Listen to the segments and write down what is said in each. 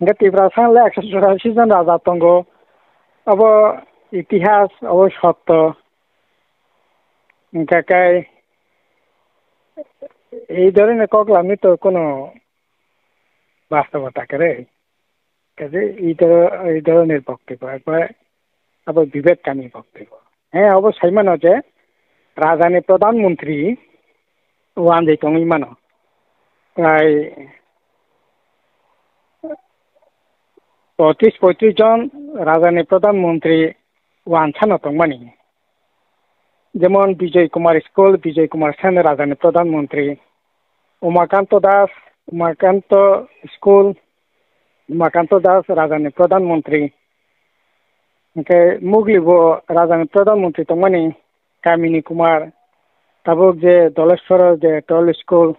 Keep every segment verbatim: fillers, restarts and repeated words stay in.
Hingke Tiprasa le ekso churasi jon raja tongo. Abo itihas, abo sotto. Hingke kai ei dhoroner koklamni to kono bastobota kwrwi. Kaje ei dhoro-, ei dhoroner boktobyo ekbar abo Bibek Kami boktobyo. He, abo sai mano je rajani pradhan mantri wanjwi tongwi mano. Prai pochis poichis jon rajani pradhan mantri wansano tongmani. Jemon Bijoy Kumar School, Bijoy Kumar Sen rajani pradhan mantri, Umakanto Das, Umakanto School, Umakanto Das rajani pradhan mantri, hingke Mugli bo rajani pradhan mantri tongmani, Kamini Kumar, tabuk je Doleshwar je Toll School,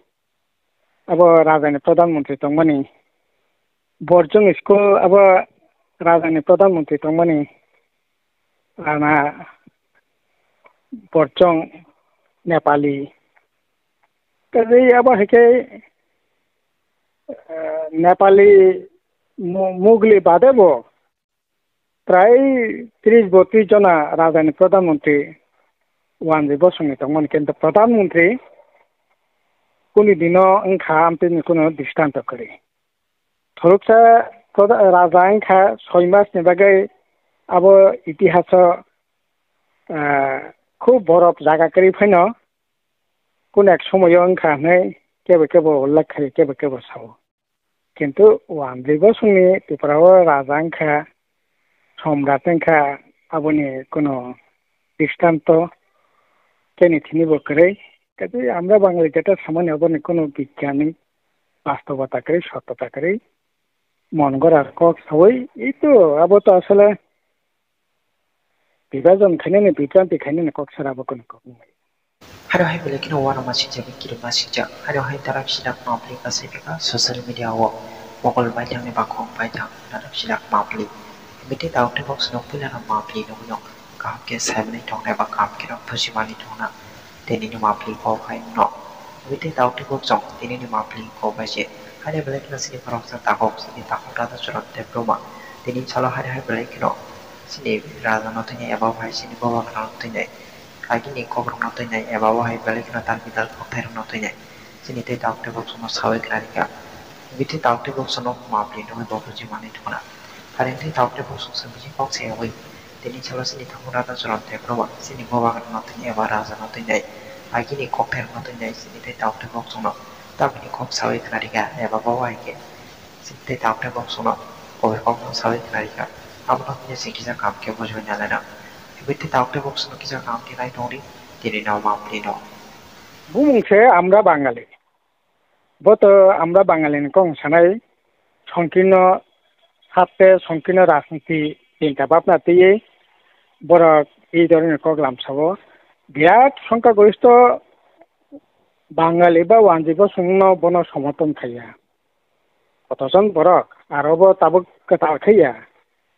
abo rajani pradhan mantri tongmani, Borjong School abo rajani pradhan mantri tongmani, Rana Borjong Nepali. Kaje abo hai khe, eh, Nepali mu-, Mugli bade bo prai tris botris jona rajani pradhan mantri wanjwi bosongni tongmani, kintu pradhan mantri kuni dino wngkha amtwini kuno dristanto kwrwi. Thoroksa pradha-, raja wngkha soi masni bagwi abo itihaso, ah, khub borok jaga kwrwi phano kunek somoyo wngkha hwnwi kebo kebo ullekh khai kebo kebo sao. Kintu Wandwi bosongni Tripura o raja wngkha, somrat wngkha, aboni kuno dristanto keni thini bo kwrwi. Kaje amra Bangali jeta samani aboni kuno bigyanik bastobota kwrwi, sottota kwrwi, mon gora kok sawi, ito abo to asole bibhajon khainani, bibranti khainani kok sara abo kuno kok wngmani. Haro hai belai kheno uanama sinjabi kirima sinjak. Haro hai darap sidak mapli kasai beka social media o mokol baithang ni bakhong baithang darap sidak mapli. Bete daute box no puila no mapli no no kaham ke saimani thong nai ba kaham ke no phusimani thong na. Tini ni mapli ko khai no. Bete daute box jong tini ni mapli ko bai je. Haro belai kheno sini borok sa takok sini takok rada chwrap tep roma. Tini salo haro hai belai kheno sini raja no tini eba bai sini boba no tini. Agini kokrokno twinai eba o hai belai kheno tal bidal kokthairokno twinai. Chini tei tauk tei boksongno sawi khnarikha. Bithi tauk tei boksongno mapli nugwi bokhorokjwi manwi thangna. Phareng tei tauk tei boksong se bisi kok sayawi. Tini salo chini thakurada chwran tei borok chini bobagrano twinai eba rajano twinai. Agini kokthairokno twinai chini tei tauk tei boksongno. Tamni kok sawi khnarikha eba bo hai khe. Tei tauk tei boksongno kober kokno sawi khnarikha. Abono hwnwi se kisa kam khe bujui nalaina. Tei tauk tei boksongno kisa kam khe nai tongdi, tini no mapli no. Bumung se amra Bangali. Bo to amra Bangali ni kok sanai, songkirno satte songkirno rajniti chinta bhabna twiwi borok ei dhoroner kok lamsao. Birat songkha goristho Bangali ba wanjwi bosongno bono somothon khaiya. Kotojon borok aro bo tabuk kwtal khaiya.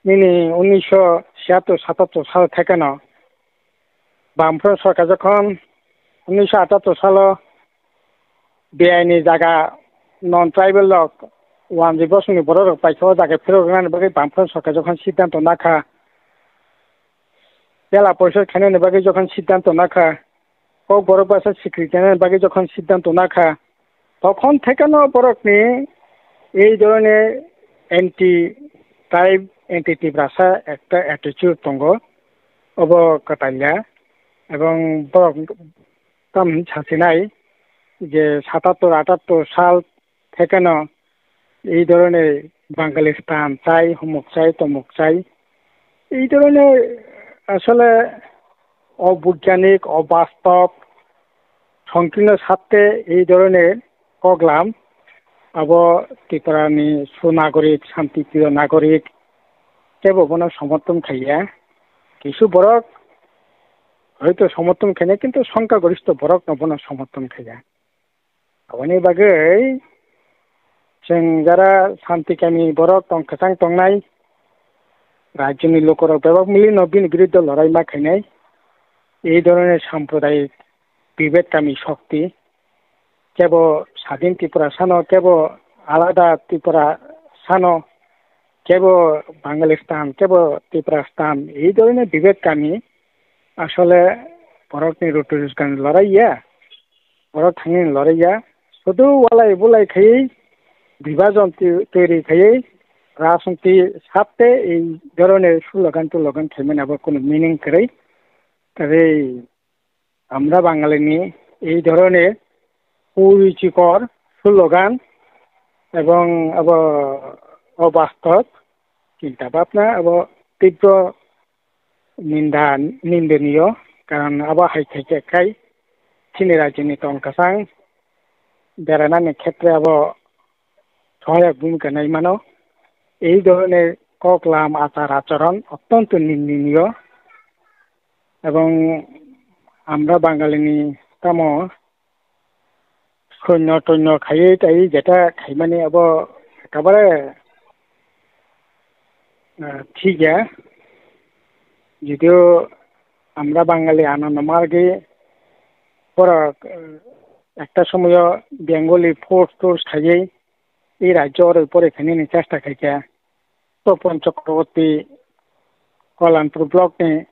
Nini unnisho chiyattor satattor sal thekeno Bamfront sorkar jokhon unnisho atattor salo B I ni jaga non tribal rok wanjwi bosongni borok rok paikha o jaga philok rwnani bagwi Bamfront sorkar jokhon siddhanto nakha, jela porishod khainani bagwi jokhon siddhanto nakha, Kokborok basa sikri khainani bagwi jokhon siddhanto nakha, tokhon thekeno borokni ei dhoroner anti tribe, anti Tiprasa ekta attitude tongo, obo kwtalya. Ebong borok tamni sachinai je satattor atattor sal thekeno ei dhoroner Bangalistan chai, humuk chai, tomuk chai, ei dhoroner asole obogyanik, obastob, songkirno satte ei dhoroner koklam abo Tripurani sunagorik, shantipriyo nagorik kebo bono somothon khaiya. Kisu borok hoito somothon khainai, kintu songkha goristho borokno bono somothon khaiya. Aboni bagwi chwng jara shanti kami borok tong kwchang tongnai, rajyoni lukurok bebak milino bini biruddhe lorai ma khainai. Ei dhoroner sampradayik bibhet kami shokti, kebo sadin Tripura sano, kebo alada Tripura sano, kebo Bangalistan, kebo Tiprastan, ei dhoroner bibed kami asole borokni rutu rujgan lorai ya, borok thangni lorai ya. Sudu walai bulai khaiwi, bibhajon twi-, twiri khaiwi, rajniti sabte ei dhoroner slogan tulogan khaimani abo kunu meaning kwrwi. Tei Amra Bangalini ei dhoroner kuruchikor slogan ebong abo obastob chinta bhabna abo tibro ninda, nindaniyo, karon abo hai khaikhe khai chini rajyoni tong kwchang beranani khetre abo sohayak bhumika nai mano. Ei dhoroner koklam, achar acharon ottonto nindaniyo. Ebong amra Bangalini tamo soinyo toinyo khaiwi taiwi jeta khaimani abo ekabare, eh, thik ya. Jodio amra Bangali Anando Margi borok, eh, ekta somoyo Bengali force torce khaiwi ei rajyo oro pore khainani chesta khaikha. Topon Chakraborty Kalyanpur block ni,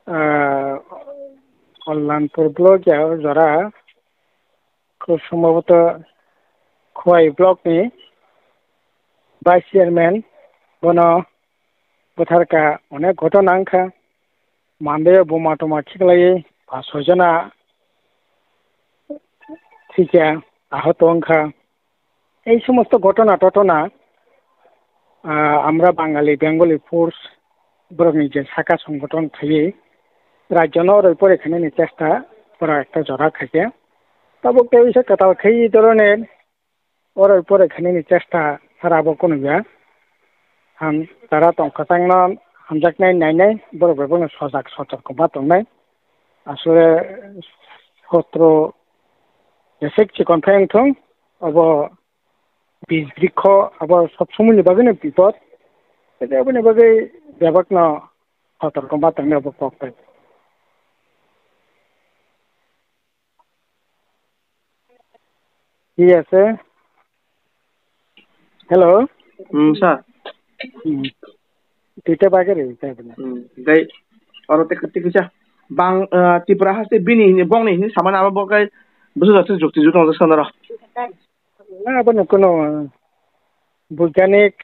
ah, Kalyanpur block ya o jora, khub sombhoboto Khowai block ni vice chairman, bono bwtharkha, onek ghotona wngkha, mandaio buma tuma khiklaiwi pas soi jona thwikha, ahot wngkha. Ei somosto ghotona totona, ah, amra Bangali Bengali force borokni je saka songgothon khaiwi rajyono roi pore khainani chesta borok ekta jora khaikhe. Tabuk tei bisa kwtal khai ei dhoroner oroi pore khainani chesta sara abo kunuya. Ham tara tong kwchangno hamjaknai nainai borok bai bono sojak sotorkoma tongnai. Aswk sotro jesek chikon phai wngthung, obo bij brikho abo sob somoini bagwino bipod. Tei aboni bagwi bebakno sotorkoma tongnai obo kok bai. Yes, sir. Hello. Hmm, sir. Hmm. Tita bagari, sir. Hmm, gai, oro tek, tek kisa. Bang, eh, Tripura haste bini hini, bongni hini samana abo bokai, busu jati jukti juto jati sonoro. Na, abo no kono, eh, boiganik,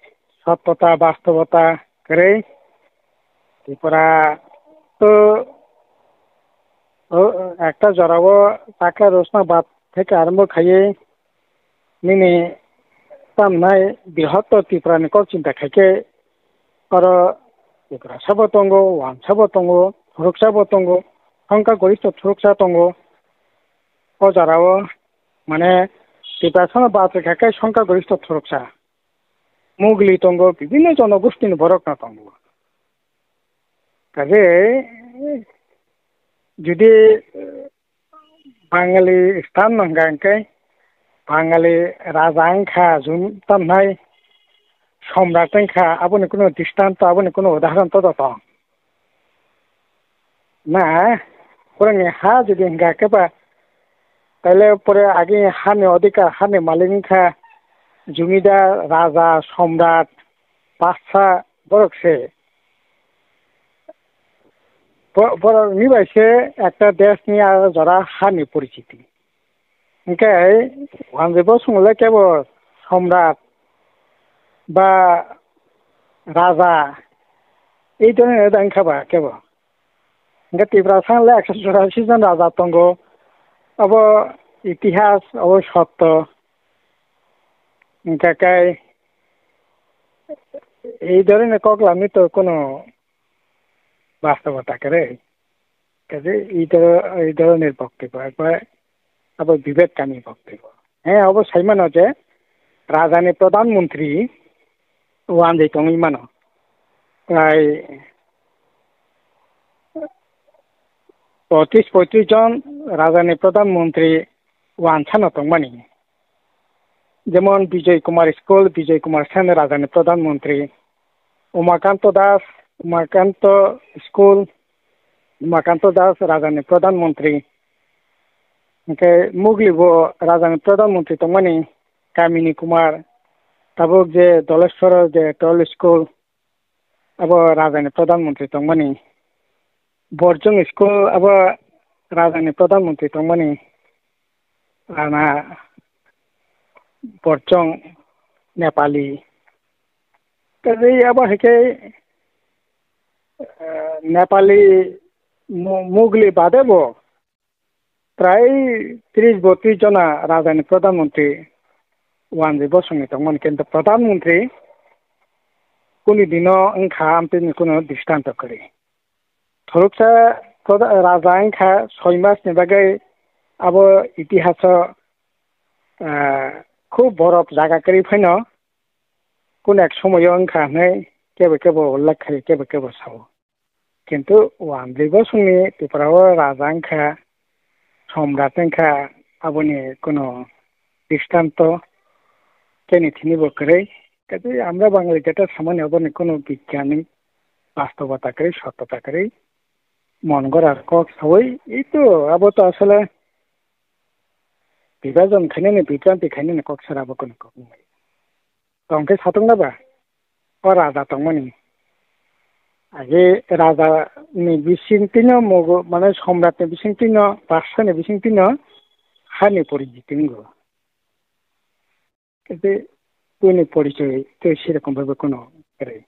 sottota, bastobota, kwrwi. Tripura to, o, ekta jorao chakla rosna bad theke arombo khaiwi nini tamnai bihotto Tripura ni kok chinta khaikhe oro Tiprasa bo tongo, Wansa bo tongo, Thuruksa bo tongo, Songkha Gorista Thuruksa tongo. O jorao mane Tiprasa no bad rwkha khe Songkha Gorista Thuruksa. Mugli tongo, bibinno jonogosti ni borok no tongo. Kaje, jodi, eh, Bangali stan no hwnkha hwnkhe, Bangali raja wngkha, jun tamnai somrat wngkha, aboni kuno dristan to, aboni kuno udahoron to tong. Na, pore ni ha jodi hwnkha khe ba, taile pore agi hani odhikar, hani malik wngkha, jumidar, raja, somrat, basa, borok se. Bo-, borok ni bai se ekta desh ni aro jora hani porichiti. Hwnkhe, Wanjwi Bosong le kebo somrat ba raja, ei dhoroner da wngkha ba kebo. Hwnkhe Tiprasa le ekso churashi jon raja tongo, abo itihas, abo sotto. Hwnkhe kai ei dhoroner kok lamni to kono bastobota kwrwi. Kaje ei dhoro-, ei dhoroner boktobbo ekbar abo bibed kami boktobbo. He, abo saimano je rajani pradhan mantri wanjwi tongwi mano. Prai pochis poichis jon rajani pradhan mantri wansano tongmani. Jemon Bijoy Kumar School, Bijoy Kumar Sen rajani pradhan mantri, Umakanto Das, Umakanto School, Umakanto Das rajani pradhan mantri. Hwnkhe Mugli bo rajani pradhan mantri tongmani, Kamini Kumar, Tabuk je Doleshwaro je Toll School, abo rajani pradhan mantri tongmani. Borjong School, abo rajani pradhan mantri tongmani. Rana Borjong Nepali. Kaje abo hai khe, eh, Nepali mu-, Mugli bade bo prai tris botris jona rajani pradhan mantri wanjwi bosongni tongmani, kintu pradhan mantri kuni dino wngkha amtwini kuno dristanto kwrwi. Thoroksa pradha-, raja wngkha soi masni bagwi abo itihaso, ah, khub borok jaga kwrwi phano kuno ek somoyo wngkha hwnwi kebo kebo ullekh khaio, kebo kebo sao. Kintu wanjwi bosongni Tripura o raja wngkha, somrat wngkha, aboni kuno dristanto keni thini bo kwrwi. Kaje amra Bangali jeta samani aboni kuno bigyanik bastobota kwrwi, sottota kwrwi. Mon gora kok sawi, ito abo to asole bibhajon khainani, bibranti khainani kok sara abo kuno kok wngmani. Tongkhe satokna ba? O raja tongmani. Age raja ni bisingtwino mogo, mane somrat ni bisingtwino, basha ni bisingtwino hani porijiti wngo. Kete tini porichoi tei serokom baibo kono kwrwi.